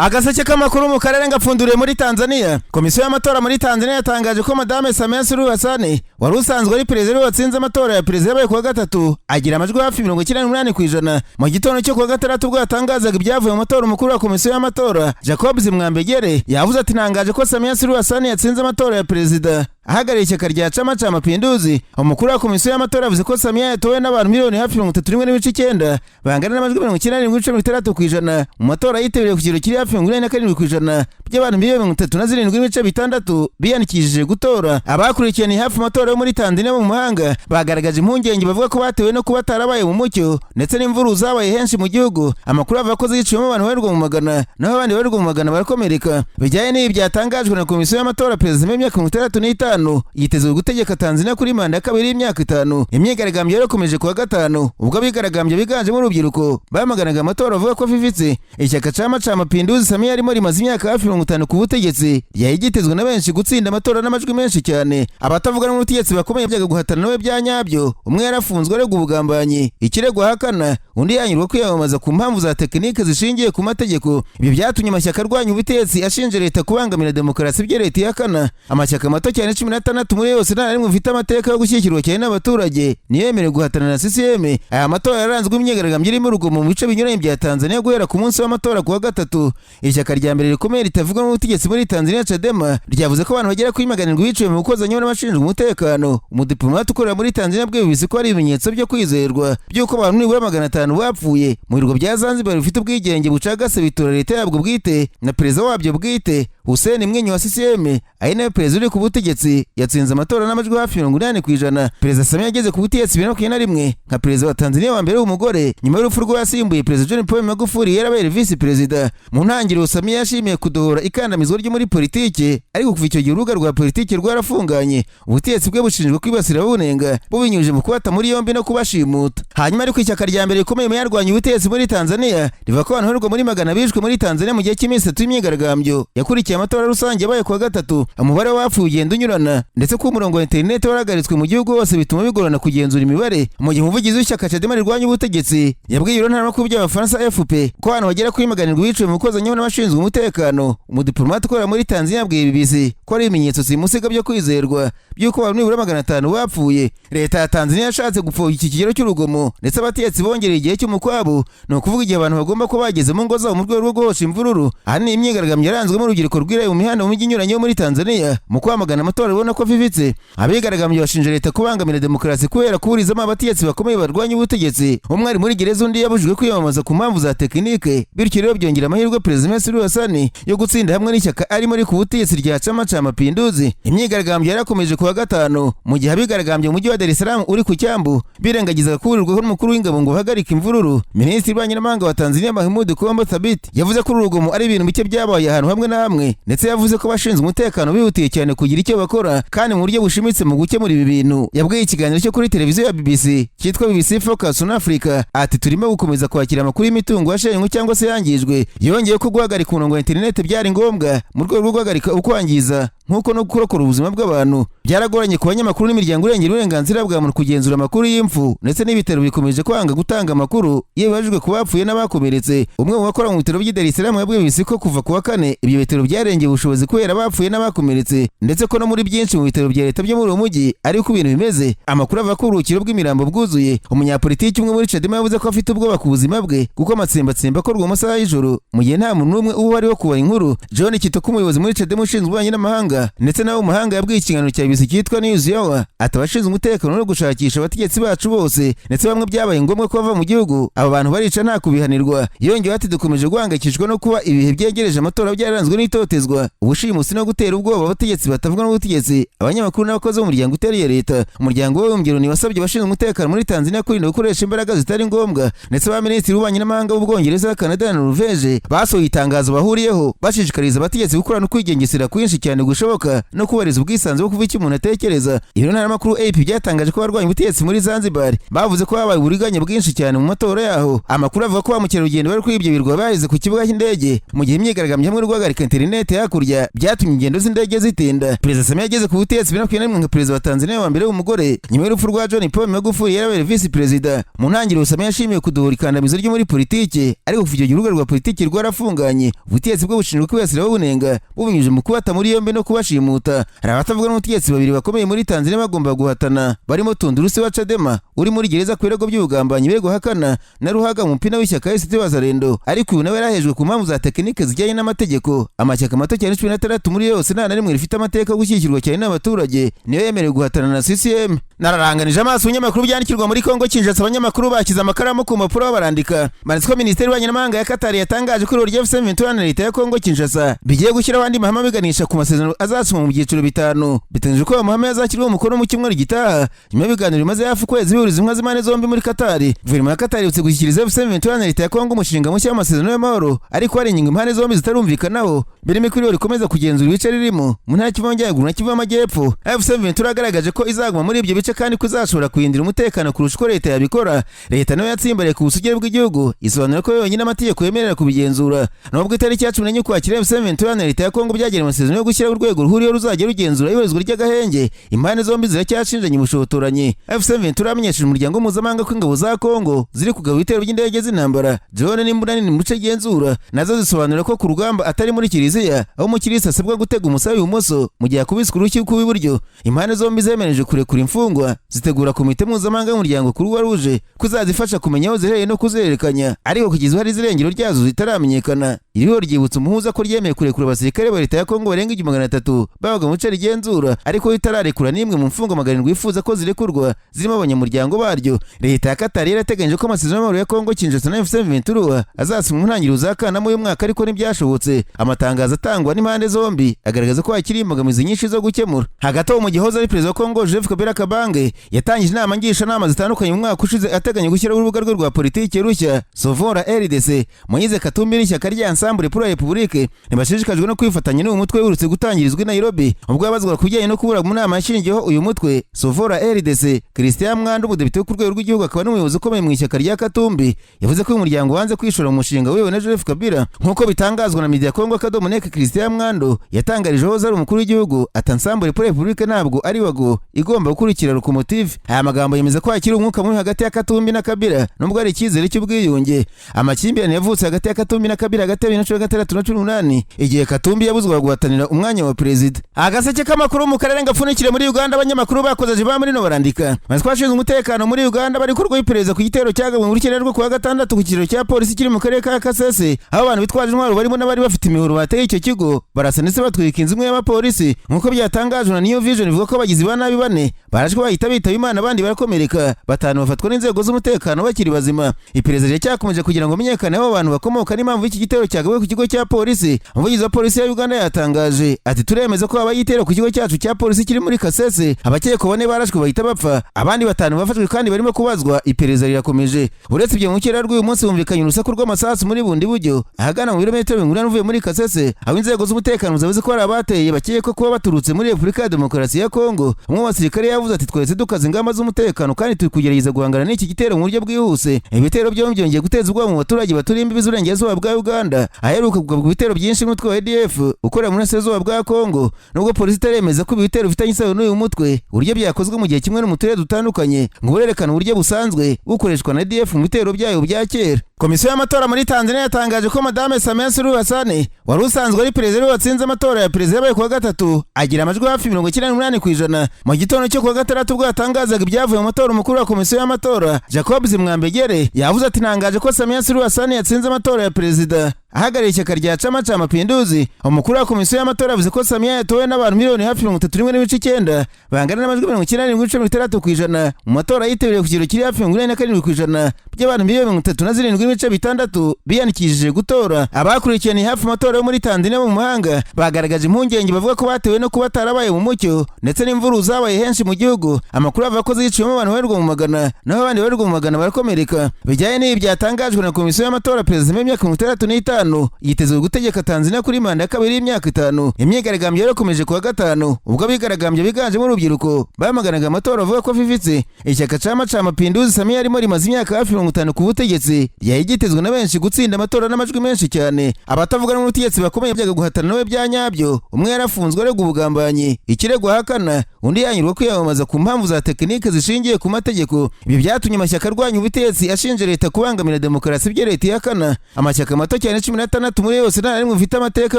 Agaseke k'amakuru mu karere ngapfunduriye muri Tanzania. Komisiyo y'amatora muri Tanzania yatangaje ko Madame Samia Suluhu Hassan, wari usanzwe ari perezida, ariwe watsinze amatora ya perezida yabaye kuwa gatatu, agira amajwi hafi 98%. Mu gitondo cyo kuwa gatandatu, ubwo yatangazaga ibyavuye mu matora, umukuru wa komisiyo y'amatora Jacobs Mwambegere yavuze ati: "Ntangaje ko Samia Suluhu Hassan yatsinze amatora ya perezida ahagarariye ishyaka rya Chama cha Mapinduzi." Umukuru wa komisiyo y'amatora yavuze ko Samia yatowe n'abantu miliyoni hafi 31.9, bangana n'amajwi 97.6% mu matora yitabiriwe ku kigero kiri hafi 47% by'abantu miliyoni 37.6 biyandikishije gutora. Abakurikiraniye hafi amatora yo muri Tanzania mu mahanga bagaragaje impungenge, bavuga ko batewe no kuba atarabaye mu mucyo ndetse n'imvururu zabaye henshi mu gihugu. Amakuru avuga ko ziciwemo abantu babarirwa mu magana, naho abandi babarirwa mu magana barakomereka. Bijyanye n'ibi byatangajwe na komisiyo y'amatora, perezida w'imyaka 65 yitezwe gutegeka Tanzania kuri manda ya kabiri y'imyaka 5. Imyigaragambyo yarakomeje kuwa gatanu, ubwo abigaragambya biganjemo urubyiruko bamaganaga amatora bavuga ko afifitse. Ishyaka Chama cha Mapinduzi Samia arimo rimaze imyaka hafi 50 ku butegetsi, ryari ryitezwe na benshi gutsinda amatora n'amajwi menshi cyane. Abatavuga n'ubutegetsi bakomeye byaga guhatana nawe bya nyabyo, umwe yarafunzwe aregwa ubugambanyi, ikirego ahakana, undi yanyurwa kwiyamamaza ku mpamvu za tekinike zishingiye ku mategeko. Ibyo byatumye amashyaka arwanya ubutegetsi ashinja leta kubangamira demokarasi, ibyo leta ihakana. Amashyaka mato cyane 16 muri yose nta na rimwe ufite amateka yo gushyigikirwa cyane n'abaturage niyo yemerewe guhatana na CCM. Aya matora yaranzwe imyigaragambyo irimo urugomo mu bice binyuranye bya Tanzania guhera ku munsi w'amatora kuwa gatatu. Ishyaka rya mbere rikomeye ritavuga n'ubutegetsi muri Tanzania, Chadema, ryavuze ko abantu bagera kuri 700 biciwe mu gukozanyaho n'abashinzwe umutekano. Umudipolomate ukorera muri Tanzania bwiye BBC ko hari ibimenyetso byo kwizerwa by'uko abantu nibura 500 bapfuye. Mu birwa bya Zanzibar bifite ubwigenge bucagase, bitura leta yabwo bwite na perezida wabyo bwite. Hussein Mwinyi wa CCM, ari nawe perezida uri ku butegetsi, yatsinze amatora n'amajwi hafi 80%. Perezida Samia yageze ku butegetsi 2021 nka perezida wa Tanzania wa mbere w'umugore, nyuma y'urupfu rw'uwasimbuye perezida John Pombe Magufuli yarabaye visi perezida. Mu ntangiriro Samia yashimiye kudohora ikandamizwa ryo muri politiki, ariko kuva icyo gihe urubuga rwa politiki rwarafunganye. Ubutegetsi bwe bushinjwa kwibasira ababunenga bubinyujije mu kubata muri yombi no kubashimuta. Hanyuma ariko ishyaka rya mbere rikomeye mu yarwanya ubutegetsi muri Tanzania rivuga ko abantu babarirwa muri magana bishwe muri Tanzania mu gihe cy'iminsi 3 y'imyigaragambyo yakurikiye amatora rusange yabaye kuwa gatatu. Umubare w'abapfuye ugenda unyurana, ndetse ko umurongo wa interineti warahagaritswe mu gihugu hose bituma bigorana kugenzura imibare. Mu gihe umuvugizi w'ishyaka Chadema rirwanya ubutegetsi yabwiye ibiro ntaramakuru by'Abafaransa AFP ko abantu bagera kuri 700 biciwe mu gukozanyaho n'abashinzwe umutekano, umudipolomate ukorera muri Tanzania yabwiye BBC ko ari ibimenyetso simusiga byo kwizerwa by'uko abantu nibura 500 bapfuye. Leta ya Tanzania yashatse gupfobya iki kigero cy'urugomo, ndetse abategetsi bongereye igihe cy'umukwabu, ni ukuvuga igihe abantu bagomba kuba bageze mu ngo zabo, mu rwego rwo guhosha imvururu. Ahanini imyigaragambyo yaranzwemo urubyiruko rwiraye mu mihanda mu mijyi inyuranye yo muri Tanzania mu kwamagana amatora ubona ko afifitse. Abigaragambyo bashinja leta kubangamira demokarasi kubera kuburizamo abategetsi bakomeye barwanya ubutegetsi. Umwe ari muri gereza, undi yabujijwe kwiyamamaza ku mpamvu za tekinike. Bityo rero byongera amahirwe perezida Suluhu Hassan yo gutsinda hamwe n'ishyaka arimo riri ku butegetsi rya Chama cha Mapinduzi. Imyigaragambyo yarakomeje kuwa gatanu, mu gihe abigaragambye mu mujyi wa Dar es Salaam uri ku cyambu birengagizaga kuburirwaho n'umukuru w'ingabo ngo bahagarike imvururu. Minisitiri w'ububanyi n'amahanga wa Tanzania Mahmoud Kombo Thabit yavuze ko uru rugomo ari ibintu bike byabaye ahantu hamwe na hamwe, ndetse yavuze ko abashinzwe umutekano bihutiye cyane kugira icyo bakora kandi mu buryo bushimitse mu gukemura ibi bintu. Yabwiye ikiganiro cyo kuri televiziyo ya BBC cyitwa BBC Focus on Africa ati: "Turimo gukomeza kwakira amakuru y'imitungo yashenywe cyangwa se yangijwe." Yongeye ko guhagarika umurongo wa interineti byari ngombwa mu rwego rwo guhagarika ukwangiza nk'uko no kurokora ubuzima bw'abantu. Byaragoranye ku banyamakuru n'imiryango irengera uburenganzira bwa muntu kugenzura amakuru y'imfu, ndetse n'ibitaro bikomeje kwanga gutanga amakuru iyo bibajijwe ku bapfuye n'abakomeretse. Umwe mu bakora mu bitaro by'i Dar es Salaam yabwiye BBC ko kuva ku wa kane ibyo bitaro byarengeye ubushobozi kubera abapfuye n'abakomeretse, ndetse ko no muri byinshi mu bitaro bya leta byo muri uwo mujyi ariko ibintu bimeze. Amakuru avuga ko uburuhukiro bw'imirambo bwuzuye. Umunyapolitiki umwe muri Chadema yavuze ko afite ubwoba ku buzima bwe, kuko amatsembatsemba akorwa mu masaha y'ijoro, mu gihe nta muntu n'umwe uba ariho kubara inkuru. John Kitoko, umuyobozi muri Chadema ushinzwe ububanyi n'amahanga ndetse nawe mu mahanga, yabwiye ikiganiro cya BBC cyitwa News Hour ati: "Abashinzwe umutekano no gushakisha abategetsi bacu bose, ndetse bamwe byabaye ngombwa ko bava mu gihugu. Aba bantu barica nta kubihanirwa." Yongeyeho ati: "Dukomeje guhangayikishwa no kuba ibihe byegereje amatora byararanzwe n'itotezwa, ubushimusi no gutera ubwoba abategetsi batavuga n'ubutegetsi, abanyamakuru n'abakozi b'umuryango utari iya leta." Umuryango w'Abibumbye Loni wasabye abashinzwe umutekano muri Tanzania kwirinda gukoresha imbaraga zitari ngombwa, ndetse ba minisitiri w'ububanyi n'amahanga b'Ubwongereza, Canada na Norvège basohoye itangazo bahuriyeho bashishikariza abategetsi gukorana ukwigengesera kwinshi cyane gushoboka no kubahiriza ubwisanzure bwo kuva icyo. umuntu atekereza. Ibiro ntaramakuru AP byatangaje ko abarwanya ubutegetsi muri Zanzibar bavuze ko habaye uburiganya bwinshi cyane mu matora yaho. Amakuru avuga ko ba mukerarugendo bari kuri ibyo birwa baheze ku kibuga cy'indege mu gihe imyigaragambyo hamwe no guhagarika interineti hakurya byatumye ingendo z'indege zitinda. Perezida Samia yageze ku butegetsi 2021 nka perezida wa Tanzania wa mbere w'umugore nyuma y'urupfu rwa John Pombe Magufuli yarabaye visi perezida. Mu ntangiriro Samia yashimiwe kuduhura ikandamizo ryo muri politiki, ariko kuva icyo gihe urubuga rwa politiki rwarafunganye. Ubutegetsi bwo bushinjwa kwibasira babunenga bubinyujije mu kubata muri yombi no kubashimuta. Hari abatavuga n'ubutegetsi babiri bakomeye muri Tanzania bagomba guhatana, barimo Tundu Lissu wa Chadema uri muri gereza ku birego by'ubugambanyi birego hakana na Ruhaga Mpina w'ishyaka ACT Wazalendo, ariko uyu nawe yarahejwe ku mpamvu za tekinike zijyanye n'amategeko. Amashyaka mato cyane 16 muri yose nta na rimwe rifite amateka yo gushyigikirwa cyane n'abaturage niyo yemerewe guhatana na CCM. Nararanganije amaso ibinyamakuru byandikirwa muri Kongo Kinshasa, abanyamakuru bashyize amakaramu ku mpapuro barandika. Banditse ko Minisiteri y'Ububanyi n'Amahanga ya Qatar yatangaje ko ihuriro rya AFC M23 na leta ya Kongo Kinshasa bigiye gushyiraho andi mahame abiganisha ku masezerano azasinywa mu byiciro bitanu. Biteganyijwe ko ayo mahame azashyirwaho umukono mu cyumweru gitaha nyuma y'ibiganiro bimaze hafi ukwezi bihuriza intumwa z'impande zombi muri Qatar. Guverinoma ya Qatar iherutse gushyikiriza AFC M23 na leta ya Kongo umushinga mushya w'amasezerano y'amahoro, ariko hari ingingo impande zombi zitarumvikanaho, birimo ko ihuriro rikomeza kugenzura ibice ririmo mu ntara Kivu y'Amajyaruguru na Kivu y'Amajyepfo. AFC M23 yagaragaje ko izaguma muri ibyo bice kandi ko izashobora kuhindura umutekano kurusha uko leta yabikora. Leta nayo yatsimbaraye ku busugire bw'igihugu, isobanura ko yonyine amategeko yemerera kubigenzura. Nubwo itariki ya 14 Ukwakira AFC M23 na leta ya Kongo byagiranye amasezerano yo gushyiraho urwego ruhuriyeho ruzajya rugenzura ibarizwa ry'agahenge, impande zombi ziracyashinjanye ubushotoranyi. AFC M23 yamenyesheje umuryango mpuzamahanga ko ingabo za Kongo ziri kugaba ibitero by'indege z'intambara, drone n'imbunda nini mu bice igenzura. Nazo zisobanura ko ku rugamba atari muri kiliziya, aho umukirisitu asabwa gutega umusaya ibumoso mu gihe akubiswe urushyi rw'iburyo. Impande zombi zemereje kurekura imfungwa, zitegura komite mpuzamahanga y'umuryango Croix Rouge ko izazifasha kumenya aho ziherereye no kuzerekanya, ariko kugeza ubu hari izirengero ryazo zitaramenyekana. Iriho ryibutsa umuhuza ko ryemeye kurekura abasirikare ba leta ya Kongo barenga 1300 babaga mu bice rigenzura, ariko ritararekura n'imwe mu mfungwa 700 yifuza ko zirekurwa zirimo abanyamuryango baryo. Leta ya Qatar yarateganyije ko amasezerano y'amahoro ya Kongo Kinshasa na AFC M23 azasinywa mu ntangiriro za Kanama uyu mwaka, ariko ntibyashobotse. Amatangazo atangwa n'impande zombi agaragaza ko hakiri imbogamizi nyinshi zo gukemura. Hagati aho, mu gihe ari perezida wa Kongo Joseph Kabila Kabange yatangije inama ngishanama zitandukanye mu mwaka ushize ateganya gushyiraho urubuga rwe rwa politiki rushya Sauvons la RDC, Moise Katumbi n'ishyaka rya Ensemble pour la République ntibashishikajwe no kwifatanya n'uyu mutwe uherutse gutangirizwa i Nairobi. Ubwo yabazwaga ku bijyanye no kubura mu nama yashingiyeho uyu mutwe Sauvons la RDC, Christian Mwando, umudepite wo ku rwego rw'igihugu akaba n'umuyobozi ukomeye mu ishyaka rya Katumbi, yavuze ko uyu muryango wanze kwishora mu mushinga wiwe na Joseph Kabila. Nk'uko bitangazwa na Media Congo akadomo net, Christian Mwando yatangarije hoza ari umukuru w'igihugu ati: "Ensemble pour la République ntabwo ari wagon igomba gukurikira locomotive." Aya magambo yemeza ko hakiri umwuka mubi hagati ya Katumbi na Kabila nubwo hari icyizere cy'ubwiyunge. Amakimbirane yavutse hagati ya Katumbi na Kabila hagati ya 2016 na 18, igihe Katumbi yabuzwaga guhatanira umwanya wa perezida. Agaseke k'amakuru mu karere gapfunikire muri Uganda, abanyamakuru bakoze ba muri no barandika maze twashinzwe umutekano muri Uganda bari kurwa iperereza ku gitero cyagabwe muri kirere rwo kuwa gatandatu ku kiriro cya polisi kiri mu karere ka Kasese, aho abantu bitwaje intwaro barimo n'abari bafite imihoro bateye icyo kigo, barasa ndetse batwika inzu imwe y'abapolisi. Nk'uko byatangajwe na New Vision, ivuga ko abagizi ba nabi bane barashwe bahita bitaba Imana, abandi barakomereka, batanu bafatwa n'inzego z'umutekano bakiri bazima. Iperereza riracyakomeje kugira ngo hamenyekane aho abantu bakomoka n'impamvu y'iki gitero cyagabwe ku kigo cya polisi. Umuvugizi wa polisi ya Uganda yatangaje ati: "Turemeza ko habaye igitero ku kigo cyacu cya polisi kiri muri Kasese. Abakekwa bane barashwe bahita bapfa, abandi batanu bafashwe kandi barimo kubazwa. Iperereza rirakomeje." Uretse ibyo, mu kirere rw'uyu munsi humvikanye urusaku rw'amasasu muri bundi buryo ahagana mu birometero 80 uvuye muri Kasese, aho inzego z'umutekano zavuze ko hari abateye bakekwa kuba baturutse muri Repubulika ya Demokarasi ya Kongo. Umwe mu basirikare yavuze ati: "Twese dukaza ingamba z'umutekano kandi turi kugerageza guhangana n'iki gitero mu buryo bwihuse." Ibitero byombi byongeye guteza ubwoba mu baturage baturiye imbibi z'uburengerazuba bwa Uganda, aheruka kugabwa ibitero byinshi n'umutwe wa ADF ukorera mu burasirazuba bwa Kongo. Nubwo polisi itaremeza ko ibi bitero bifitanye isano n'uyu mutwe, uburyo byakozwe mu gihe kimwe no mu turere dutandukanye ngo burerekana uburyo busanzwe bukoreshwa na ADF mu bitero byayo bya kera. Komisiyo y'amatora muri Tanzania yatangaje ko Madame Samia Suluhu Hassan wari usanzwe ari perezida watsinze amatora ya perezida yabaye kuwa gatatu, agira amajwi hafi 98%. Mu gitondo cyo kuwa gatandatu, ubwo yatangazaga ibyavuye mu matora, umukuru wa komisiyo y'amatora Jacobs Mwambegere yavuze ati: "Ntangaje ko Samia Suluhu Hassan yatsinze amatora ya perezida ahagarariye ishyaka rya Chama cha Mapinduzi." Umukuru wa komisiyo y'amatora yavuze ko Samia yatowe n'abantu miliyoni hafi 31.9, bangana n'amajwi 97.60% mu matora yitabiriwe ku kigero kiri hafi 47% by'abantu miliyoni 37. 7.6 biyandikishije gutora. Abakurikiraniye hafi amatora yo muri Tanzania mu mahanga bagaragaje impungenge bavuga ko batewe no kuba atarabaye mu mucyo ndetse n'imvururu zabaye henshi mu gihugu. Amakuru avuga ko ziciwemo abantu babarirwa mu magana, naho abandi babarirwa mu magana barakomereka. Bijyanye n'ibi byatangajwe na komisiyo y'amatora, perezida w'imyaka 65 yitezwe gutegeka Tanzania kuri manda ya kabiri y'imyaka 5. Imyigaragambyo yarakomeje kuwa gatanu ubwo abigaragambya biganjemo urubyiruko bamaganaga amatora bavuga ko afifitse. Ishyaka Chama cha Mapinduzi Samia arimo rimaze imyaka hafi 50 ku butegetsi, ryari ryitezwe na benshi gutsinda amatora n'amajwi menshi cyane. Abatavuga n'ubutegetsi bakomeye byaga guhatana nawe bya nyabyo, umwe yarafunzwe aregwa ubugambanyi, ikirego ahakana, undi yanyurwa kwiyamamaza ku mpamvu za tekinike zishingiye ku mategeko. Ibi byatumye amashyaka arwanya ubutegetsi ashinja leta kubangamira demokarasi, ibyo leta ihakana. Amashyaka mato cyane 16 muri yose nta na rimwe ufite amateka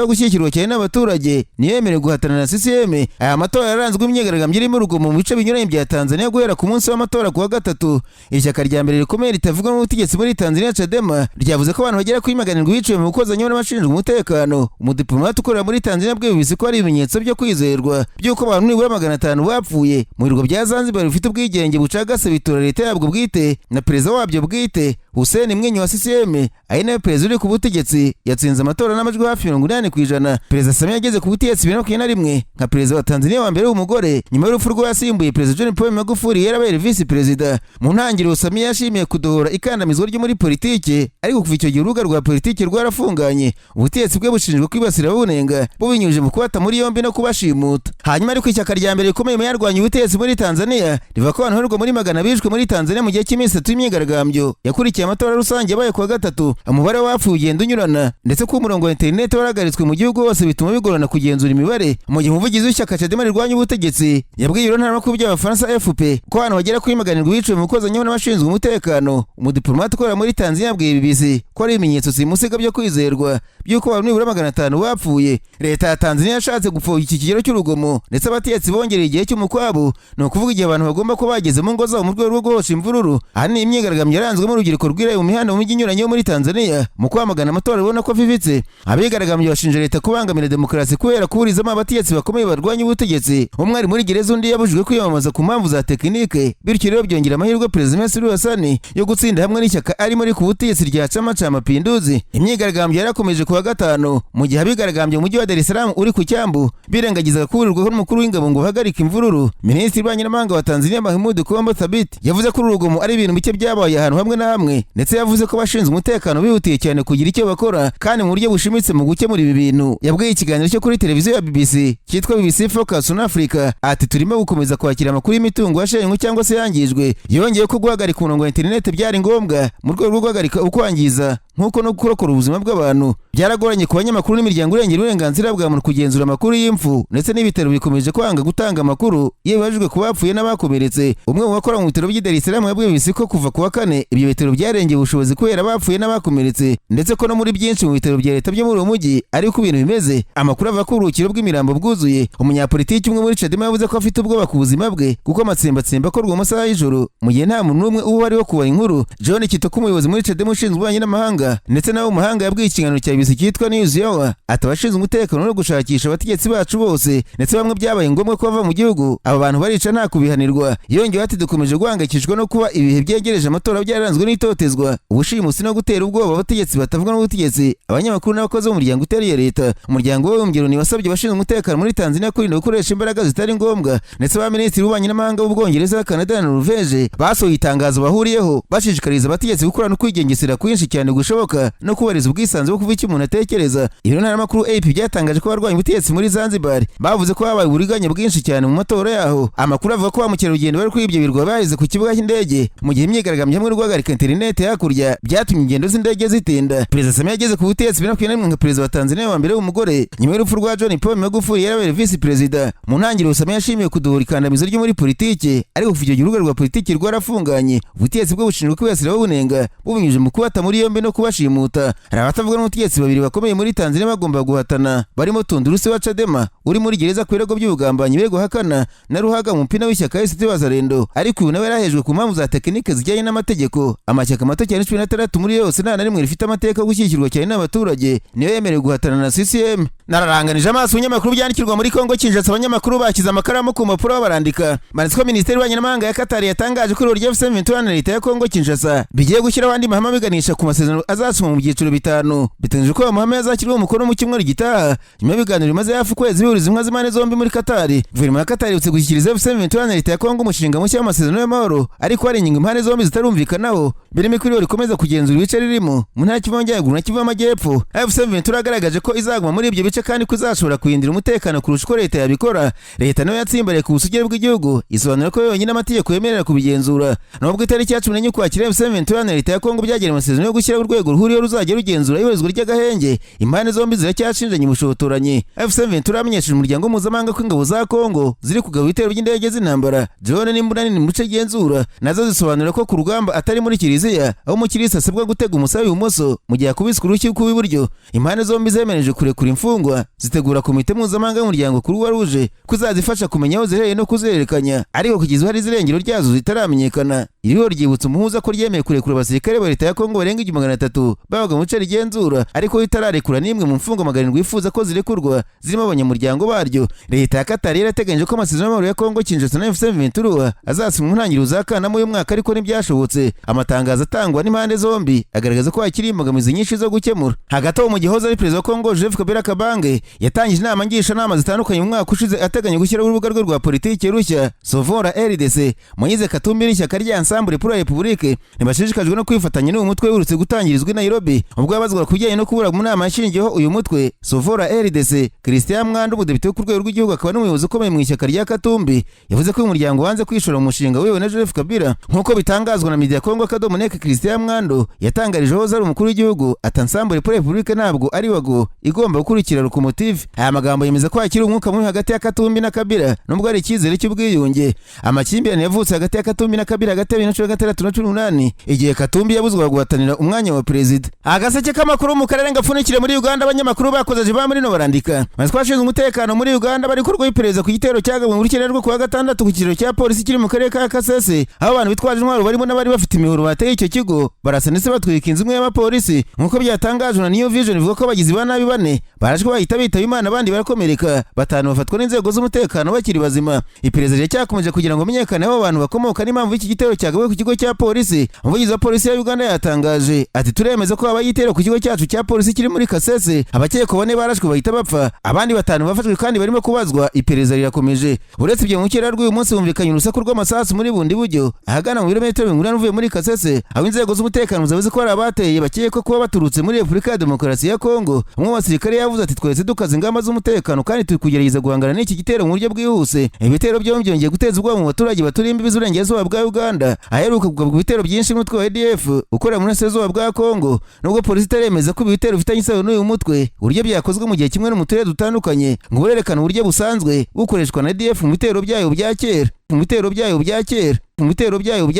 yo gushyigikirwa cyane n'abaturage niyo yemerewe guhatana na CCM. Aya matora yaranzwe imyigaragambyo irimo urugomo mu bice binyuranye bya Tanzania guhera ku munsi w'amatora kuwa gatatu. Ishyaka rya mbere rikomeye ritavuga n'ubutegetsi muri Tanzania, Chadema, ryavuze ko abantu bagera kuri 700 biciwe mu gukozanyaho n'abashinzwe umutekano. Umudipolomate ukorera muri Tanzania abwiye BBC ko hari ibimenyetso byo kwizerwa by'uko abantu nibura 500 bapfuye mu birwa bya Zanzibar bifite ubwigenge bucagase bitura leta yabwo bwite na perezida wabyo bwite. Hussein Mwinyi wa CCM, ari nawe perezida uri ku butegetsi, yatsinze amatora n'amajwi hafi 80%. Perezida Samia yageze ku butegetsi 2021 nka perezida wa Tanzania wa mbere w'umugore nyuma y'urupfu rw'uwasimbuye perezida John Pombe Magufuli yarabaye visi perezida. Mu ntangiriro Samia yashimiye kudohora ikandamizwa ryo muri politike, ariko kuva icyo gihe urubuga rwa politike rwarafunganye. Ubutegetsi bwe bushinjwa kwibasira ababunenga bubinyujije mu kubata muri yombi no kubashimuta. Hanyuma ariko ishyaka rya mbere rikomeye mu yarwanya ubutegetsi muri Tanzania rivuga ko abantu babarirwa muri magana bishwe muri Tanzania mu gihe cy'iminsi 3 y'imyigaragambyo yakurikiye amatora rusange yabaye kuwa gatatu. Umubare w'abapfuye ugenda unyurana, ndetse ko umurongo wa interineti warahagaritswe mu gihugu hose bituma bigorana kugenzura imibare. Mu gihe umuvugizi w'ishyaka Chadema rirwanya ubutegetsi yabwiye ibiro ntaramakuru by'Abafaransa AFP ko abantu bagera kuri 700 biciwe mu gukozanyaho n'abashinzwe umutekano, umudipolomate ukorera muri Tanzania yabwiye BBC ko ari ibimenyetso simusiga byo kwizerwa by'uko abantu nibura 500 bapfuye. Leta ya Tanzania yashatse gupfobya iki kigero cy'urugomo, ndetse abategetsi bongereye igihe cy'umukwabu, ni ukuvuga igihe abantu bagomba kuba bageze mu ngo zabo, mu rwego rwo guhosha imvururu. Ahanini imyigaragambyo yaranzwemo urubyiruko rwiraye mu mihanda mu mijyi inyuranye yo muri Tanzania mu kwamagana amatora ubona ko afifitse. Abigaragambyo bashinja leta kubangamira demokarasi kubera kuburizamo abategetsi bakomeye barwanya ubutegetsi. Umwe ari muri gereza, undi yabujijwe kwiyamamaza ku mpamvu za tekinike, bityo rero byongera amahirwe perezida Suluhu Hassan yo gutsinda hamwe n'ishyaka arimo riri ku butegetsi rya Chama cha Mapinduzi. Imyigaragambyo yarakomeje kuwa gatanu mu gihe abigaragambye mu mujyi wa Dar es Salaam uri ku cyambu birengagizaga kuburirwaho n'umukuru w'ingabo ngo uhagarike imvururu. Minisitiri w'ububanyi n'amahanga wa Tanzania Mahmoud Kombo Thabit yavuze ko uru rugomo ari ibintu bike byabaye ahantu hamwe na hamwe, ndetse yavuze ko abashinzwe umutekano bihutiye cyane kugira icyo bakora kandi mu buryo bushimitse mu gukemura ibi bintu. Yabwiye ikiganiro cyo kuri televiziyo ya BBC cyitwa BBC Focus on Africa ati: "Turimo gukomeza kwakira amakuru y'imitungo yashenywe cyangwa se yangijwe." Yongeye ko guhagarika umurongo wa interineti byari ngombwa mu rwego rwo guhagarika ukwangiza nk'uko no kurokora ubuzima bw'abantu. Byaragoranye ku banyamakuru n'imiryango irengera uburenganzira bwa muntu kugenzura amakuru y'imfu, ndetse n'ibitaro bikomeje kwanga gutanga amakuru iyo bibajijwe ku bapfuye n'abakomeretse. Umwe mu bakora mu bitaro by'i Dar es Salaam yabwiye BBC ko kuva ku wa kane ibyo bitaro byarengeye ubushobozi kubera abapfuye n'abakomeretse, ndetse ko no muri byinshi mu bitaro bya leta byo muri uwo mujyi ariko ibintu bimeze. Amakuru avuga ko uburuhukiro bw'imirambo bwuzuye. Umunyapolitiki umwe muri Chadema yavuze ko afite ubwoba ku buzima bwe kuko amatsembatsemba akorwa mu masaha y'ijoro mu gihe nta muntu n'umwe uba ariwo kubara inkuru. John Kitoko, umuyobozi muri Chadema ushinzwe ububanyi n'amahanga ndetse nawe mu mahanga, yabwiye ikiganiro cya BBC cyitwa News Hour ati: "Abashinzwe umutekano no gushakisha abategetsi bacu bose, ndetse bamwe byabaye ngombwa ko bava mu gihugu. Aba bantu barica nta kubihanirwa." Yongeyeho ati: "Dukomeje guhangayikishwa no kuba ibihe byegereje amatora byararanzwe n'itotezwa, ubushimusi no gutera ubwoba abategetsi batavuga n'ubutegetsi, abanyamakuru n'abakozi b'umuryango utari iya leta." Umuryango w'abibumbye Loni wasabye abashinzwe umutekano muri Tanzania kwirinda gukoresha imbaraga zitari ngombwa, ndetse ba minisitiri w'ububanyi n'amahanga b'Ubwongereza, Canada na Norvège basohoye itangazo bahuriyeho bashishikariza abategetsi gukorana ukwigengesera kwinshi cyane gushoboka no kubahiriza ubwisanzure bwo kuvuga icyo umuntu atekereza. Ibiro ntaramakuru AP byatangaje ko abarwanya ubutegetsi muri Zanzibar bavuze ko habaye uburiganya bwinshi cyane mu matora yaho. Amakuru avuga ko ba mukerarugendo bari kuri ibyo birwa baheze ku kibuga cy'indege mu gihe imyigaragambyo hamwe no guhagarika interineti hakurya byatumye ingendo z'indege zitinda. Perezida Samia yageze ku butegetsi 2021 nka perezida wa Tanzania wa mbere w'umugore nyuma y'urupfu rwa John Pombe Magufuli yarabaye visi perezida. Mu ntangiriro Samia yashimiye kudohora ikandamizo ryo muri politike, ariko kuva icyo gihe urubuga rwa politiki rwarafunganye. Ubutegetsi bwe bushinjwa kwibasira babunenga bubinyujije mu kubata muri yombi no kubashimuta. Hari abatavuga n'ubutegetsi babiri bakomeye muri Tanzania bagomba guhatana, barimo Tundu Lissu wa Chadema uri muri gereza ku birego by'ubugambanyi birego hakana, na Luhaga Mpina w'ishyaka ACT Wazalendo, ariko uyu nawe yarahejwe ku mpamvu za tekinike zijyanye n'amategeko. Amashyaka mato cyane 16 muri yose nta na rimwe rifite amateka yo gushyigikirwa cyane n'abaturage niyo yemerewe guhatana na CCM. Nararanganije amaso ibinyamakuru byandikirwa muri Kongo Kinshasa. Abanyamakuru bashyize amakaramu ku mpapuro barandika. Banditse ko Minisiteri y'Ububanyi n'Amahanga ya Katari yatangaje ko ihuriro rya AFC M23 na leta ya Kongo Kinshasa bigiye gushyiraho andi mahame abiganisha ku masezerano azasinywa mu byiciro bitanu. Biteganyijwe ko ayo mahame azashyirwaho umukono mu cyumweru gitaha, nyuma y'ibiganiro bimaze hafi ukwezi bihuriza intumwa z'impande zombi muri Katari. Guverinoma ya Katari iherutse gushyikiriza AFC M23 na leta ya Kongo umushinga mushya w'amasezerano y'amahoro, ariko hari ingingo impande zombi zitarumvikanaho, birimo ko ihuriro rikomeza kugenzura ibice ririmo mu ntara Kivu y'Amajyaruguru na Kivu y'Amajyepfo. AFC M23 yagaragaje ko izaguma muri ibyo bice kandi ko izashobora kurindira umutekano kurusha uko leta yabikora. Leta nayo yatsimbaraye ku busugire bw'igihugu, isobanura ko yonyine amategeko yemerera kubigenzura. Nubwo itariki ya 14 Ukwakira AFC M23 na leta ya Kongo byagera amasezerano yo gushyiraho urwego ruhuriyeho ruzajya rugenzura ihurizwa ry'agahenge, impande zombi ziracyashinjanye ubushotoranyi. AFC M23 yamenyesheje umuryango mpuzamahanga ko ingabo za Kongo ziri kugaba ibitero by'indege z'intambara, drone n'imbunda nini mu bice genzura. Nazo zisobanura ko ku rugamba atari muri kiliziya, aho umukirisitu asabwa gutega umusaya ibumoso mu gihe akubiswe urushyi rw'iburyo. Impande zombi zemereje kurekura imfungwa, zitegura komite mpuzamahanga y'umuryango Croix Rouge ko izazifasha kumenya aho ziherereye no kuzerekanya, ariko kugeza ubu hari irengero ryazo zitaramenyekana. Iriho ryibutsa umuhuza ko ryemeye kurekura abasirikare ba leta ya Kongo barenga 1300 babaga mu bice rigenzura, ariko ritararekura n'imwe mu mfungwa 700 yifuza ko zirekurwa, zirimo abanyamuryango baryo. Leta ya Katari yarateganyije ko amasezerano y'amahoro ya Kongo Kinshasa na AFC M23 azasinywa mu ntangiriro za Kanama uyu mwaka, ariko ntibyashobotse. Amatangazo atangwa n'impande zombi agaragaza ko hakiri imbogamizi nyinshi zo gukemura. Hagati aho, mu gihozo ari perezida wa Kongo Joseph Kabila Kabange yatangije inama ngishanama zitandukanye mu mwaka ushize, ateganya gushyiraho urubuga rwe rwa politiki rushya, Sauvons la RDC. Moise Katumbi n'ishyaka rya Ensemble pour la République ntibashishikajwe no kwifatanya n'uyu mutwe uherutse gutangirizwa i Nairobi. Ubwo yabazwaga ku bijyanye no kubura mu nama yashingiyeho uyu mutwe Sauvons la RDC, Christian Mwando, umudepite wo ku rwego rw'igihugu akaba n'umuyobozi ukomeye mu ishyaka rya Katumbi, yavuze ko uyu muryango wanze kwishora mu mushinga wiwe na Joseph Kabila. Nk'uko bitangazwa na Media Congo akadomo net, Christian Mwando yatangarije aho ari umukuru w'igihugu ati: "Ensemble pour la République ntabwo ari wagon igomba gukurikira locomotive." Aya magambo yemeza ko hakiri umwuka mubi hagati ya Katumbi na Kabila, nubwo hari icyizere cy'ubwiyunge. Amakimbirane yavutse hagati ya Katumbi na Kabila hagati ya 2016 na 18, igihe Katumbi yabuzwaga guhatanira umwanya wa perezida. Agaseke k'amakuru mu karere gapfunikire muri Uganda. Abanyamakuru bakoze jiba muri no barandika maze twashinzwe umutekano muri Uganda bari kurwa iperereza ku gitero cyagabwe muri Kirere rwo kuwa gatandatu ku kiriro cya polisi kiri mu karere ka Kasese, aho abantu bitwaje intwaro barimo n'abari bafite imihoro bateye icyo kigo, barasa ndetse batwika inzu imwe y'abapolisi. Nk'uko byatangajwe na New Vision, ivuga ko abagizi ba nabi bane barashwe bahita bitaba Imana, abandi barakomereka, batanu bafatwa n'inzego z'umutekano bakiri bazima. Iperereza riracyakomeje kugira ngo hamenyekane aho abantu bakomoka n'impamvu y'iki gitero cyagabwe ku kigo cya polisi. Umuvugizi wa polisi ya Uganda yatangaje ati: "Turemeza ko habaye igitero ku kigo cyacu cya polisi kiri muri Kasese. Abakekwa bane barashwe bahita bapfa, abandi batanu bafashwe kandi barimo kubazwa. Iperereza rirakomeje." Uretse ibyo, mu kirere rw'uyu munsi humvikanye urusaku rw'amasasu muri bundi buryo ahagana mu birometero 80 uvuye muri Kasese, aho inzego z'umutekano zavuze ko hari abateye bakekwa kuba baturutse muri Repubulika ya Demokarasi ya Kongo. Umwe mu basirikare yavuze ati: "Twese dukaza ingamba z'umutekano kandi turi kugerageza guhangana n'iki gitero mu buryo bwihuse." Ibitero byombi byongeye guteza ubwoba mu baturage baturiye imbibi z'uburengerazuba bwa Uganda, aheruka kugabwa ibitero byinshi n'umutwe wa ADF ukorera mu burasirazuba bwa Kongo. Nubwo polisi itaremeza ko ibi bitero bifitanye isano n'uyu mutwe, uburyo byakozwe mu gihe kimwe no mu turere dutandukanye ngo burerekana uburyo busanzwe bukoreshwa na ADF mu bitero byayo bya kera, mu bitero byayo bya kera, mu bitero byayo bya